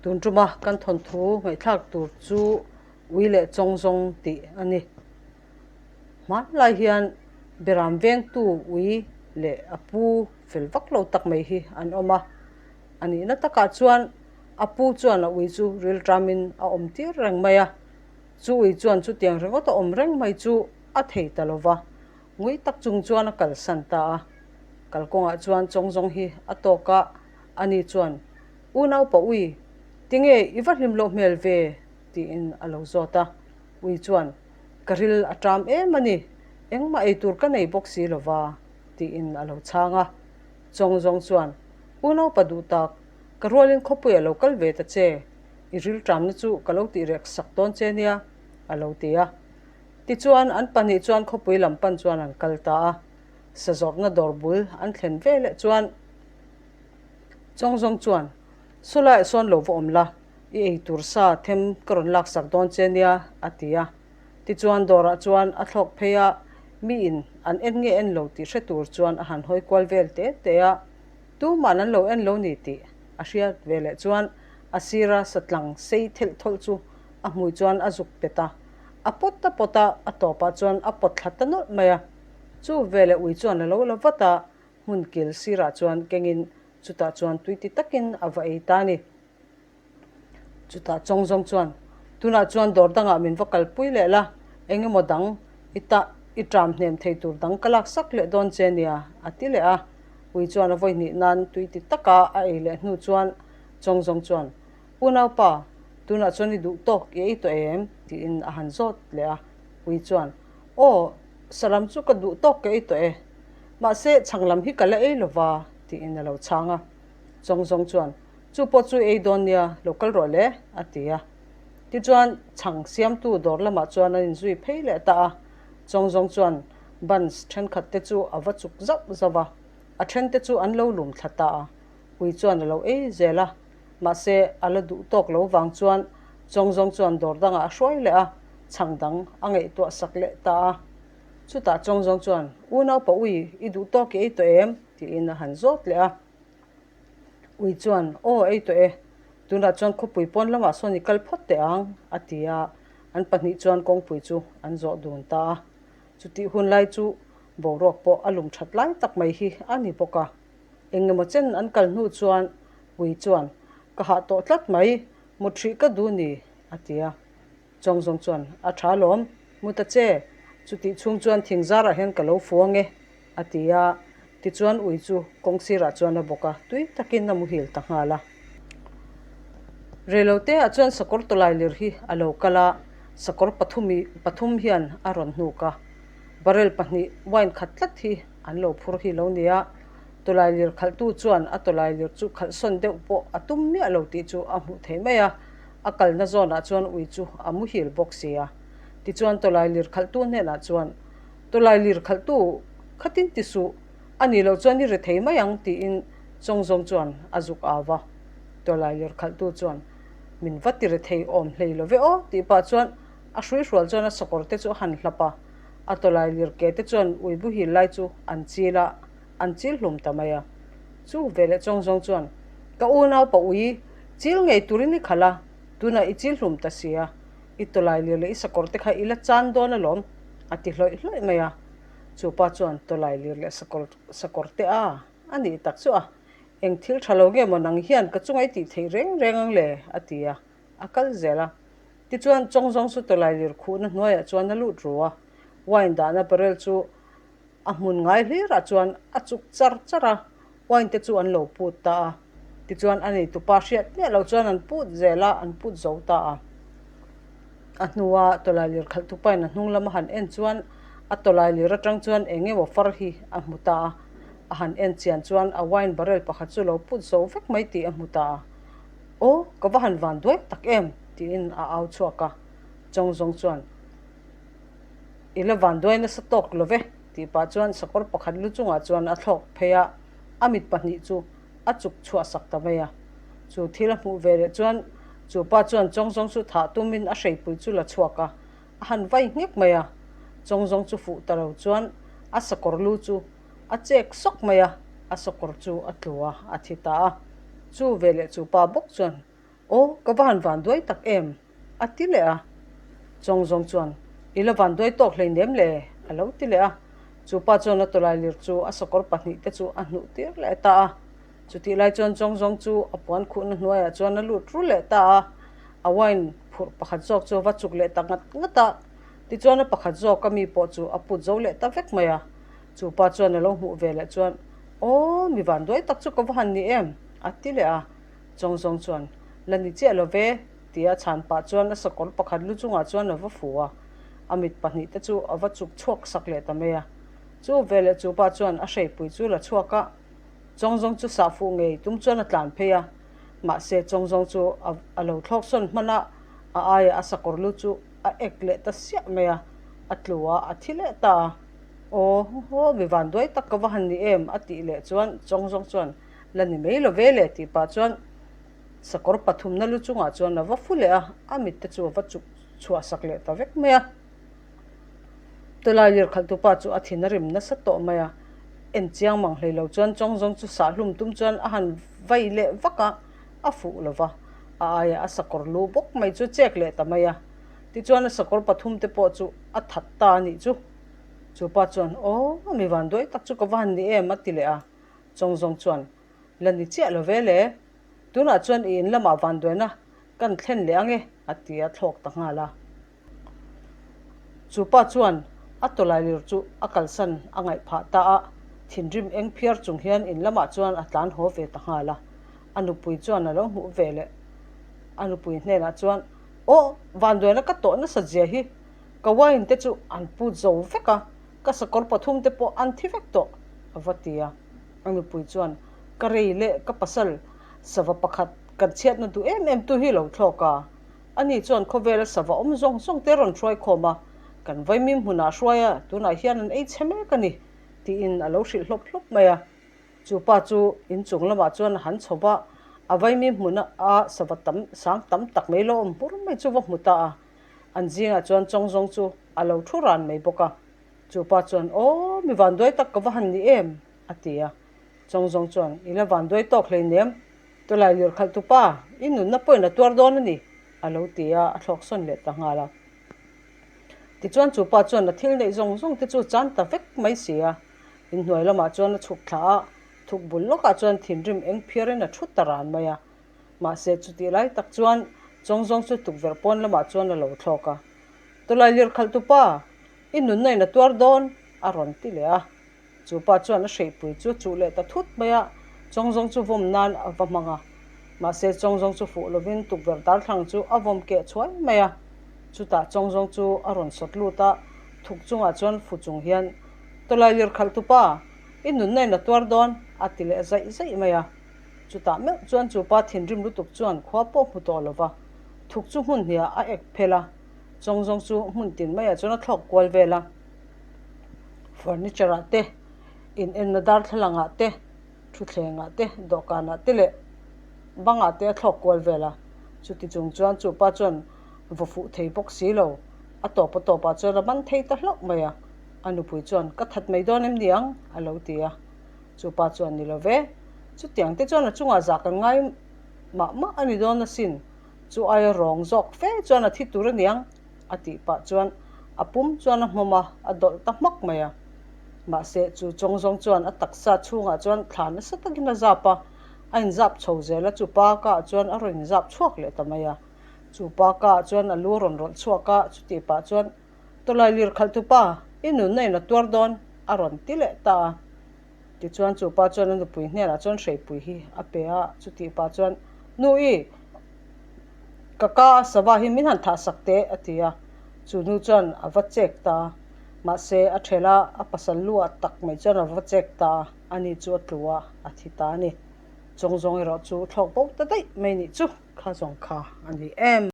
Tun tuma kan thawnthu ngaihthlak tur chu ui leh chawng zawng tih a ni. Hmanlai hian Beram vengtu ui leh a pu fel vak lo tak mai hi an awm a. A nihna takah chuan a pu chuan a ui chu rilṭamin a awm tir reng mai a. Chu ui chuan chutiang ringawt a awm reng mai chu a thei ta lo va, ngui tak chung chuan a kalsan ta a. Kalkawngah chuan chawng zawng hi a tawk a, ani chuan, Unaupa ui, tinge i va hlim loh hmel ve? tiin a lo zawt a. Ui chuan, Ka ril a ṭam em a ni, engmah ei tur ka nei bawk si lo va, tiin a lo chhang a. Chawng zawng chuan, Unaupa duh tak, ka rualin khawpuiah lo kal ve ta che, i ril ṭamna chu ka lo tih rek sak dawn che nia, a lo ti a. Tichuan, an pahnih chuan khawpui lam pan chuan an kal ta a. Sazawrhna dawr bul an thlen veleh chuan Chawng zawng chuan, Sawlaiah sawn lo va awm la, i ei tur sa them ka rawn laksak dawn che nia, a ti a. Tichuan dawrah chuan a thlawk phei a, miin an en nge en lo tih hre tur chuan a han hawi kual vel te te a. Tuma'n an lo en lo ni tih a hriat veleh chuan a sira satlang sei thelh thawlh chu a hmui chuan a zuk pet a, a pawt a pawt a, a tawpah chuan a pawt thla ta nawlh mai a. Chu veleh ui chuan a lo la vat a, hmun kil sirah chuan kengin chutah chuan tui ti takin a va ei ta a ni. Chutah chawng zawng chuan, Tunah chuan dawr dangah min va kalpui leh la, eng emaw dang i tah i ṭam hnem thei tur dang ka lak sak leh dawn che nia, a ti leh a. Ui chuan a vawi hnih nan tui ti taka a ei leh hnu chuan chawng zawng chuan, Unaupa, tunah chuan i duh tawk i ei tawh em? tiin a han zawt leh a. Ui chuan, Aw, salam chu ka duh tawk ka ei tawh e. Mahse, chhang lam hi ka la ei lova, tiin a lo chhang a. Chawng zawng chuan, Chu pawh chu ei dawn nia, lo kal rawh le, a ti a. Tichuan, chhang siamtu dawr lamah chuan an inzui phei leh ta a. Chawng zawng chuan buns thenkhat te chu a va chuk zauh zauh a, a then te chu an lo lum thla ta a. Ui chuan a lo ei zel a, mahse a la duh tawk lo vang chuan Chawng zawng chuan dawr dangah a hruai leh a, chhang dang a ngaihtuah sak leh ta a. Chutah Chawng zawng chuan, Unaupa ui, i duh tawk i ei tawh em? tiin a han zawt leh a. Ui chuan, Aw, ei tawh e. Tunah chuan khawpui pawn lamah sawn i kal phawt teh ang, a ti a. An pahnih chuan kawngpui chu an zawh dun ta a. Chutih hun lai chu boruak pawh a lum that lai tak mai hi a ni bawk a. Eng emaw chen an kal hnu chuan Ui chuan, Ka hah tawh tlat mai, mut hrih ka duh ni, a ti a. Chawng zawng chuan, A tha lawm, mu ta che, chutih chhung chuan thing zarah hian ka lo fu ang e, a ti a. Tichuan ui chu kawng sirah chuan a bawk a, tui takin a muhil ta nghal a. Reilote ah chuan sakawr tawlai lir hi a lo kal a, sakawr pathumi pathum hian a rawn hnuk a. Barrel pahnih wine khat tlat hi an lo phur hi lo nia. Tawlai lir khalhtu chuan a tawlai lir chu khalhsawn deuh pawh a tum miah lo tih chu a hmuh thei mai a, a kalna zawnah chuan ui chu a muhil bawk si a. Tichuan tawlai lir khalhtu hnenah chuan, Tawlai lir khalhtu khatin ti suh, a nih loh chuan i ri thei mai ang tiin Chawngzawng chuan a zuk au va. Tawlai lir khalhtu chuan, Min va ti ri thei awm hlei lo ve aw tih pah chuan a hruihrual chuan a sakawr te chu a han hlap a, a tawlai lir ke te chuan ui buhil lai chu an chil a, an chil hlum ta mai a. Chu veleh Chawngzawng chuan, Ka unaupa ui, chil ngei turin i khalh a, tunah i chil hlum ta si a, I tawlai lir leh i sakawr te kha i la chan dawn alawm, a ti hlawih hlawih mai a. Chu pa chuan tawlai lir leh sakawr sakawr te a a nih tak chu a, eng thil tha lo nge maw nang hian ka chunga i tih theih reng reng ang le, a ti a, a kal zel a. Tichuan Chawngzawng chu tawlai lir khuhna hnuaiah chuan a lut ru a, wine dahna barrel chu A hmun ngai hlirah chuan a chuk char char a, wine te chu an lo put ta a. Tichuan a neitupa hriat miah lo chuan an put zel a, an put zo ta a. A hnua tawlailir khalhtupain a hnung lama han en chuan a tawlailir atang chuan eng emaw far hi a hmu ta a. A han en chian chuan a wine barrel pakhat chu lo put zo vek mai tih a hmu ta a. Aw, ka va han van duai tak em! tiin a au chhuak a. Chawng zawng chuan. I la van duai nasa tawk lo ve, tih pah chuan sakawr pakhat lu chungah chuan a thlawk phei a, a mit pahnih chu a chuk chhuah sak ta mai a. Chu thil a hmuh ve leh chuan chu pa chuan Chawngzawng chu thah tumin a hreipui chu la chhuak a, a han vai nghek mai a. Chawngzawng chu fuh ta lo chuan a sakawr lu chu a chek sawk mai a, a sakawr chu a tlu a, a thi ta a. Chu ve leh chu pa bawk chuan. Aw, ka va han vanduai tak em? a ti leh a. Chawngzawng chuan, I la vanduai tawk hleinem le? a lo ti leh a. Chu pa chuan a tawlailir chu a sakawr pahnihte chu a hnuh tir leh ta a. Chutih lai chuan Chawngzawng chu a puan khuhna hnuaiah chuan a lut ru leh ta a. A wine phurh pakhat zawk chu a va chuk leh ta ngat ngat a. Tichuan a pakhat zawk a mi pawh chu a put zo leh ta vek mai a. Chu pa chuan a lo hmuh ve leh chuan, Aw, mi vanduai tak chu ka va han ni em? a ti leh a. Chawngzawng chuan, La ni chiah lo ve, tia chhan pah chuan a sakawr pakhat lu chungah chuan a va fu a. A mit pahnihte chu a va chuk chhuak sak leh ta mai a. Chu veleh chu pa chuan a hreipui chu la chhuak a, Chawngzawng chu sah fuh ngei tum chuan a tlan phei a. Mahse, Chawngzawng chu a a lo thlawk sawn hman a, a aiah a sakawr lu chu a ek leh ta siah mai a, a tlu a, a thi leh ta a. Aw, haw, mi vanduai tak ka va han ni em? a tih leh chuan Chawngzawng chuan, La ni mai lo ve le tih pah chuan sakawr pathumna lu chungah chuan a va fu leh a, a mit te chu a va chuk chhuah sak leh ta vek mai a. Tawlai lir khalhtu pa chu a thin a rim nasa tawh mai a, en chiang mang hlei lo chuan Chawngzawng chu sah hlum tum chuan a han vai leh vak a, a fuh lo va, a aiah a sakawr lu bawk mai chu chek leh ta mai a. Tichuan a sakawr pathum te pawh chu a that ta a nih chu. Chu pa chuan, Aw, mi vanduai tak chu ka va han ni em a ti leh a. Chawngzawng chuan, La ni chiah lo ve le, tunah chuan i in lamah vanduaina kan thlen leh ang e, a ti a thlawk ta nghal a. Chu pa chuan a tawlailir chu a kalsan a ngaih phah ta a, thinrim eng phiar chung hian in lamah chuan a tlan haw ve ta nghal a. A nupui chuan a lo hmuh ve leh. A nupui hnenah chuan, Aw, vanduaina ka tawh nasat zia hi, ka wine te chu an put zo vek a, Ka sakawr pathum te pawh an thi vek tawh, a va ti a. A nupui chuan, Ka rei leh ka pasal sava pakhat kan chhiatna duh em em tu hi lo thlawk a. Ani chuan khawvela sava awm zawng zawng te rawn hruai khawm a, kan vaimim hmunah hruai a, tunah hian an ei chhe mek a ni, tiin a lo hrilh hlawp hlawp mai a. Chu pa chu inchung lamah chuan a han chho va, a vaimim hmuna a sava tam sang tam tak mai lo awm hmur mai chu va hmu ta a. An zingah chuan Chawngzawng chu a lo thu ran mai bawk a. Chu pa chuan, Aw, mi vanduai tak ka va han ni em? a ti a. Chawngzawng chuan, I la vanduai tawk hleinem, tawlai lir khalh tu pa, i nunna pawhin a tuar dawn a ni, a lo ti a, a thlawk sawn leh ta nghal a. Tichuan chu pa chuan a thil neih zawng zawng te chu chan ta vek mai si a. Inhnuai lamah chuan a chhuk thla a, thuk bul lawkah chuan thinrim eng phiarin a thu ta ran mai a. Mahse, chutih lai tak chuan Chawngzawng chu tukverh pawn lamah chuan a lo thlawk a. Tawlai lir khalh tu pa, i nunna in a tuar dawn, a rawn ti leh a. Chu pa chuan a hreihpui chu a chuh leh ta thut mai a, Chawngzawng chu vawm nan a va hmang a. Mahse, Chawngzawng chu fuh lovin tukverh darthlang chu a vawm keh chhuai mai a. Chutah Chawngzawng chu a rawn sawt lut a, thuk chungah chuan fu chung hian, Tawlai lir khalh tu pa, i nunna in a tuar dawn, a ti leh zaih zaih mai a. Chutah meuh chuan chu pa thinrim lutuk chuan khua pawh hmu tawh lo va, thuk chu hmun hniah a ek phel a, chawngzawng chu hmun tin maiah chuan a thlawk kual vel a. Furniture ah te, in enna darthlalang ah te, thuthleng ah te, dawhkan ah te leh bang ah te a thlawk kual vel a. Chuti chung chuan chu pa chuan vaw fuh thei bawk si lo, a tawp a tawp ah chuan a man thei ta hlauh mai a. A nupui chuan, Ka that mai dawn em ni ang? a lo ti a. Chu pa chuan ni lo ve, chutiang te chuan a chungah zah kan ngai mah mah a ni dawn asin, chu aia rawng zawk fe chuan a thi tur a niang, a tih pah chuan a pum chuan a hmawm a, a dawlh ta hmak mai a. Mahse, chu chawng zawng chuan a taksa chhungah chuan thla nasa takin a zap a, a inzap chho zel a, chu pa kaah chuan a rawn inzap chhuak leh ta mai a. Chu pa kaah chuan a lu a rawn rawlh chhuak a, chutih pah chuan Tawlai lir khalh tu pa, i nunna in a tuar dawn, a rawn ti leh ta a. Tichuan chu pa chuan a nupui hnenah chuan hreipui hi a pe a, chutih pah chuan, Nu i, ka ka a sava hi min han thah sak teh, a ti a. Chu nu chuan a va chek ta a, mahse a ṭhelh a, a pasal lu ah tak mai chuan a va chek ta a, ani chu a tlu a, a thi ta a ni. Chawngzawng erawh chu thlawk bo ta daih mai nih chu, kha zawng kha a ni em.